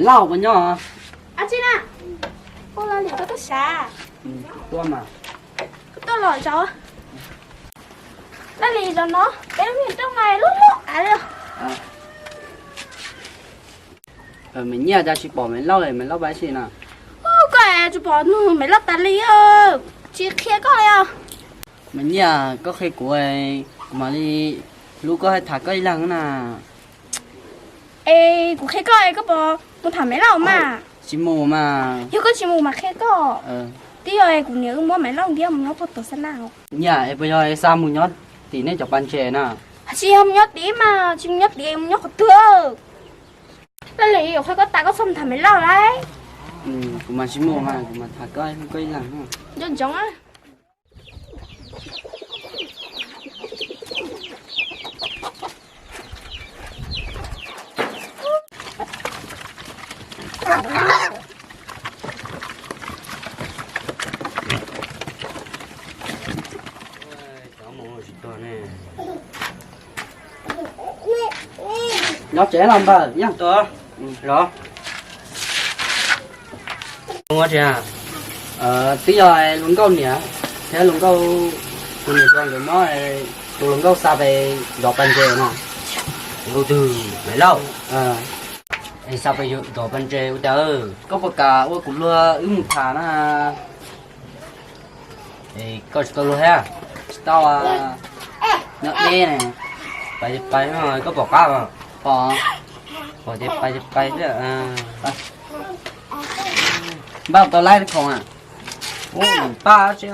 Tau puas nyob? Ab tsi na, ua li koj tuaj sav? Tuaj mas. Koj tuaj los zaum. Laj Lis, zaum no peb lub niag rooj mas loj loj av li. Maiv Nyiaj, cas tsis pom Maiv Lauj, Maiv Lauj pab tsi na? Koj tsis pom nug Maiv Lauj tas li, tsis qhia koj li os. Maiv Nyiaj, koj qhia kuv, kuv mam li hlub koj, tham koj ib leeg na. Es kuv qhia koj, koj puas mus tham Maiv Lauj mas? Tsis mus mas. Yog koj tsis mus mas qhia koj. Twb yog kuv niam wb muab Maiv Lauj ntiab mus nyob puag tom Xab Naj. Nyiaj, es puas yog xa mus nyob tim nej cov pas ntses na? Tsis yog mus nyob tid mas, tsis mus nyob tid, mus nyob qhov twg? Laj Lis, yuav qhia koj tas koj txhob mus tham Maiv Lauj lauj. Kuv mas tsis mus mas, kuv mas tham koj, koj ib leeg. Nco ntsoov. Nyob tsev los npawg, yeej tuaj los. Ua tsev, twb yog hluas nkauj niam thiab hluas nkauj tus niam hluas nkawd muab tus hluas nkauj xa pem zov pas ntses no. Hluas nkauj twg, Maiv Lauj? Es xa pem zov pas ntses ua cas? Koj puas kam ua kuv luag wb mus tham na? Koj tsis tau luag thiab? Tsis tau. Nyob deb ne. Pais pais, koj pom qab os? Pom. Pom ces pais pais xwb. Npaj tau laib khoom a? Ua npaj tsi.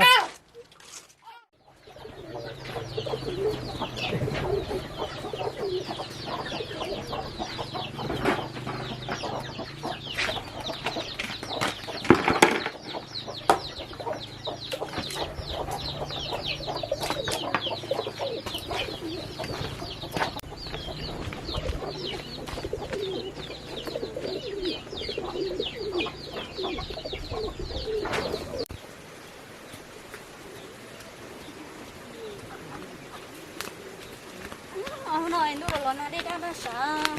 Hnub no ntuj los los nag dej dab dab sav.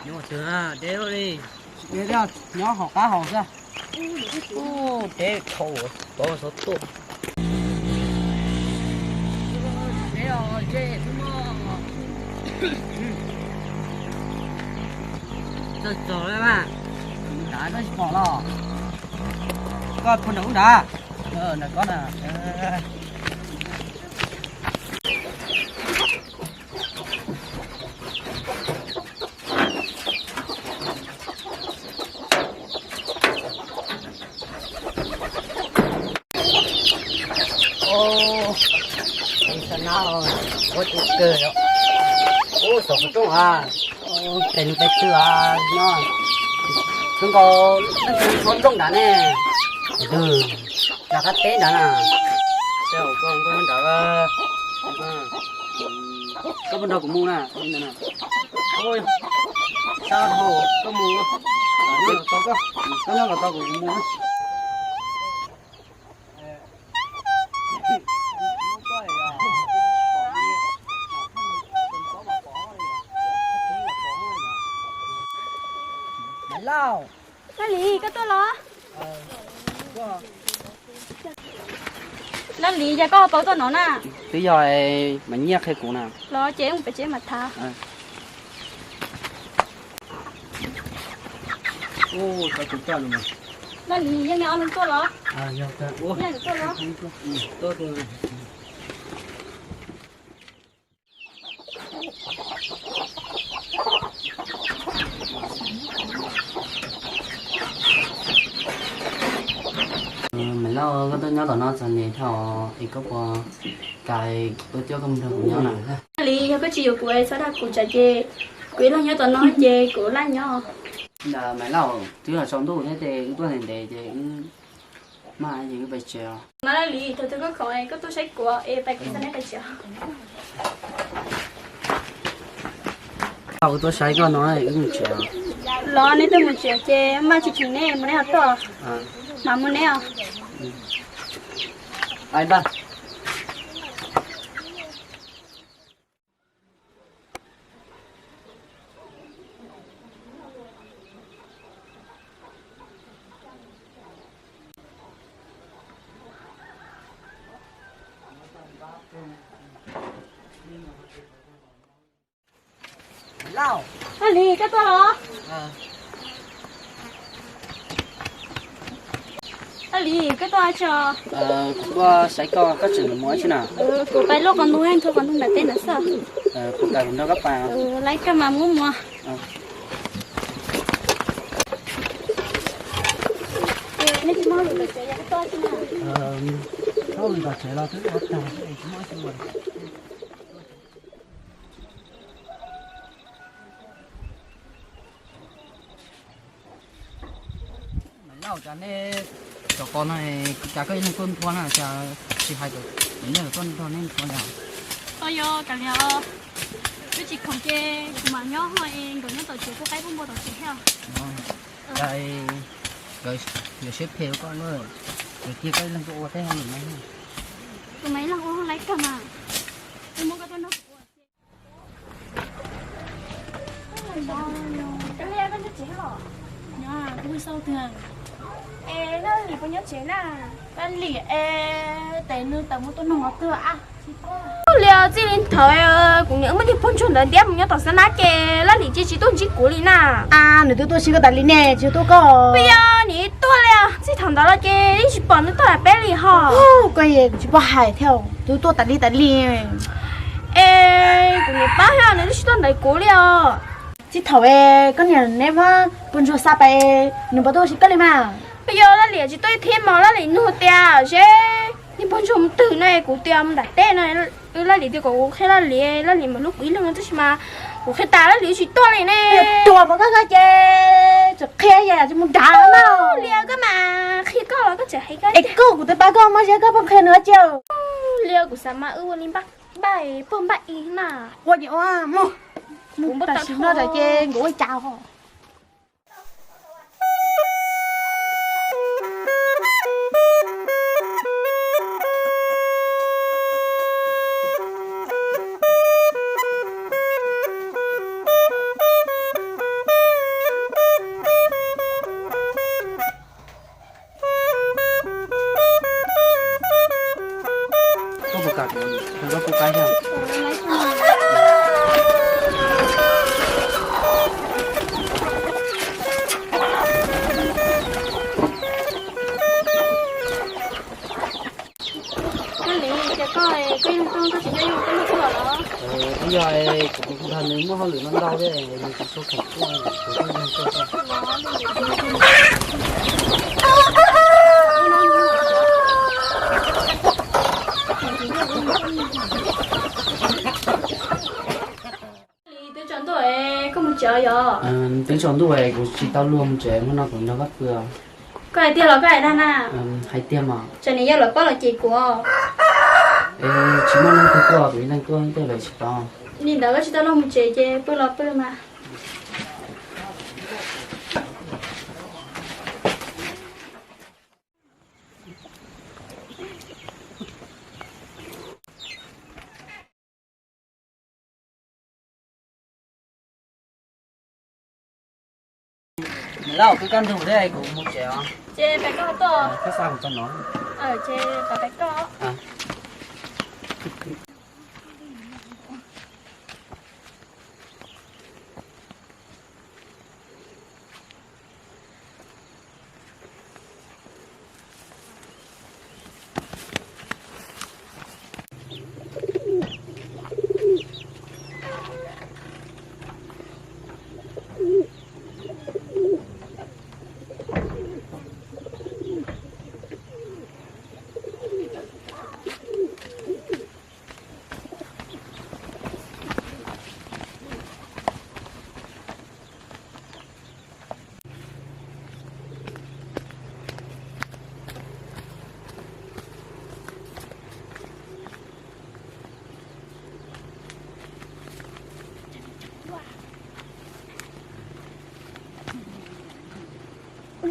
Nyob twg, deb li. Nyob hauv qab hauv xwb. Deb dhau, tov xov tuaj. Txog txog lawm mas. Nrad koj tsis pom los? Koj puag nram ub nrad. Nram koj na. Ub, ua tus kawg os. Ub, xov qhov rooj a. Pem nws pem twg a no? Twb nkaus leej twg tshua nplooj nrad ne. Twg? Nram qab teb nrad na. Koj nrad, koj puas nrog kuv mus na? Sab dhau, koj mus, koj nyob kom tau kuv mus. Maiv Lauj. Laj Lis, koj tuaj los? Laj Lis, yog koj ho pauv tuaj no na? Twb yog mas nyiaj qhia kuv na. Los ces mus pem tsev mas thav. Laj Lis, yog neb ob leeg tuaj los? Yog neb tuaj los? Maiv Lauj, koj tuaj nyob tom no txog nws dhau es koj puas kam ua cuab koj mus nrog kuv nyob na? Laj Lis, yog koj tsis yuav kuv es txhob dag kuv tsam ces kuv ib leeg nyob tom no ces kuv laj nyob. Ntawd Maiv Lauj, twb yog tsaus ntuj thiab ces wb tuaj ntev ntev ces wb maj ces wb pais tsev os. Mas Laj Lis, thaum twg koj khoom es koj tuaj saib kuv es pais kuv txog neb pais tsev. Thaum wb tuaj saib koj no wb mus tsev os. Los neb tuaj mus tsev ces maj tsis khoom neb mus neb ho tuaj. Mam mus neb os. Laj Lis, koj tuaj los? Laj Lis, koj tuaj tso. Kuv tuaj saib koj, koj tseem mus ua tsi na? Kuv pais luaj qos ntoo, nthua qos ntoo nram teb ntawd xwb. Kuv kam kuv nrog koj pais. Laj, koj mas muab muag. Nej tsis muaj hauj lwm tom tsev los twb ua tag, tsis muaj ua tsi. Maiv Lauj, cas nej cov qos no, cas koj ib leeg tuaj nthua na, cas tsis hais cov nyiaj tuaj nrog nej nthua li? Yog kav liam, twb tsis khoom ces kuv mam nyob ho es nkawd nyob tom tsev pub qaib pub npua tom tsev thiab. Cas nkawd yuav siab phem koj na, yuav cia koj ib leeg tuaj ua tej hauj lwm no. Kuv mam ib leeg ua hauj lwm kawg mas, muab koj tuaj nrog kuv ua. Koj liam, koj nyob tsev los? Nyob, kuv pw xauj twg. Es Laj Lis puas nyob tsev na? Laj Lis es tes nws tawm mus tua noog los twg a? Liam, txij li thaum kuv niam wb muab niag pog ntsuag ntawd ntiab mus nyob tom Xab Nab ces Laj Lis cia tsis tuaj ntsib kuv li na. A, nws twb tuaj ntsib koj tas li ne, tsis tuaj koj? Puas yog nws tuaj li os? Txij thaum ntawd los ces yeej tsis pom nws tuaj peb li ho. Koj, kuv tsis paub hais thiab, twb tuaj tas li tas li. Es kuv niam paub thiab, nws twb tsis tuaj ntawm kuv li os. Txij thaum es koj niam neb muab pog ntsuag xa pais, nws puas tuaj ua si koj li mas? Puas yog Laj Lis tsis tuaj ib thiab mas? Laj Lis nug tias seb niag pog ntsuag mus twg no, kuv tias mus nram teb no. Laj Lis tias kom kuv qhia Laj Lis, Laj Lis mam hlub kuv ib leeg, tab sis mas kuv qhia tas Laj Lis tsis tuaj li ne. Tuag mas koj, koj ces tseem qhia yam tsis mus nrad no. Liam, koj mas qhia koj los koj tseem hais koj. Es koj, kuv twb pab koj muab zeb, koj pheej qhia nws ua cas? Liam, kuv xav mas wb ua li npaj, npaj pog npaj i na. Ua ces ua, mus, mus tam sim no ces nkawd ua cas ho. Koj puas kam kuv nrog koj pub qaib thiab? Koj Lis, cas koj, koj ib leeg tuaj koj tsis nyob, koj ib leeg tuaj los? Twb yog kuv nrog nws muaj hauj lwm ntau ntau thiab nws tsis tshua khoom tuaj, kuv thiaj li tuaj. Twb tsaus ntuj es koj mus tsev yom? Twb tsaus ntuj es kuv tsis tau luag mus tsev, hnub no kuv nrog koj pw. Koj hais tiag los koj hais dag na? Hais tiag mas. Tsam niam yau lawv paub los cem kuv. Es tsis muaj leej twg tuaj, kuv ib leeg tuaj tej lawv tsis paub. Li ntawd koj tsis tau luag mus tsev ces pw los pw mas. Niam laus, twb kaj ntug thiab, kuv mus tsev os. Ces pais koj tuaj. Koj xa kuv txog no. Ces pais koj. Wb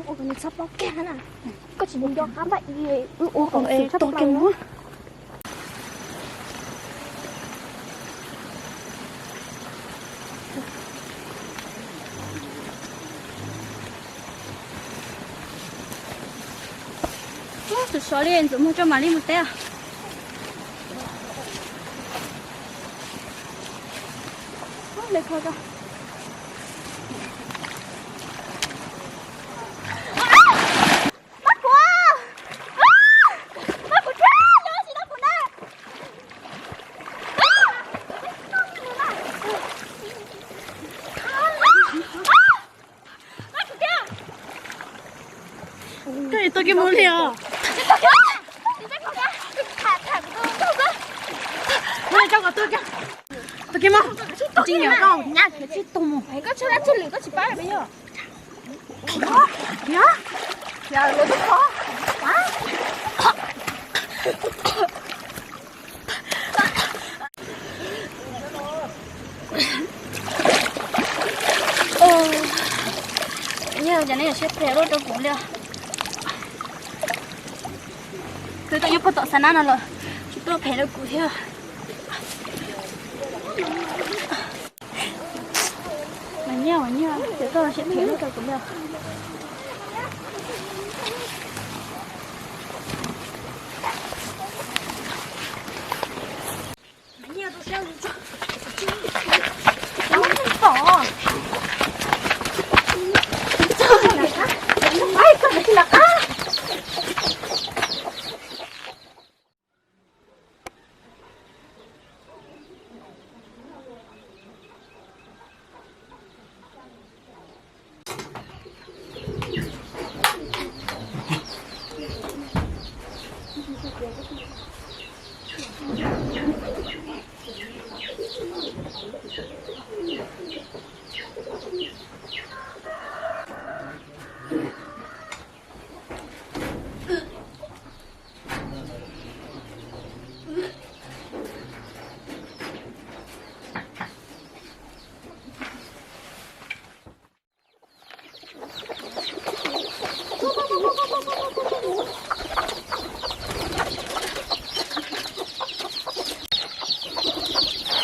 ua kom nws txhob paub kiag na. Koj tsis nco qab npaj i, wb ua kom xwm txhob paub. Tus sov li ntxuav muag tso mam li mus teb. Koj tuaj kiag mus li os. Tua kiag mog, tsis nyam koj nyab khiav tsis tau mus. Nyob cov neb siab phem loj rau kuv li. Twb tau nyob puag tom xa nab no los tsis tuaj phem rau kuv thiab. Mas nyiaj mas nyiaj, twb tau siab phem loj rau kuv li.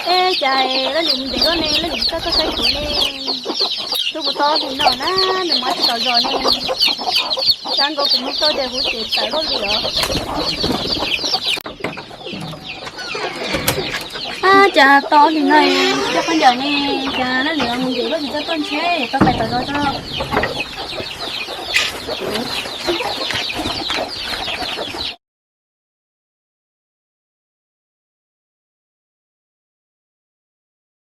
Ej, cas leej niam mus ntev luaj ne, leej niam tsis tau tuaj saib kuv ne. Tuaj puas tau li no na, nws muab tsis tau zos ne. Xav nkaus kuv mus txog ces kuv ces tawm luaj li os. Ab, cas tau li no, coj khaub ncaws ne, cas leej niam mus ntev luaj tsis tau tuaj ntshe, tau pais tom zos tso.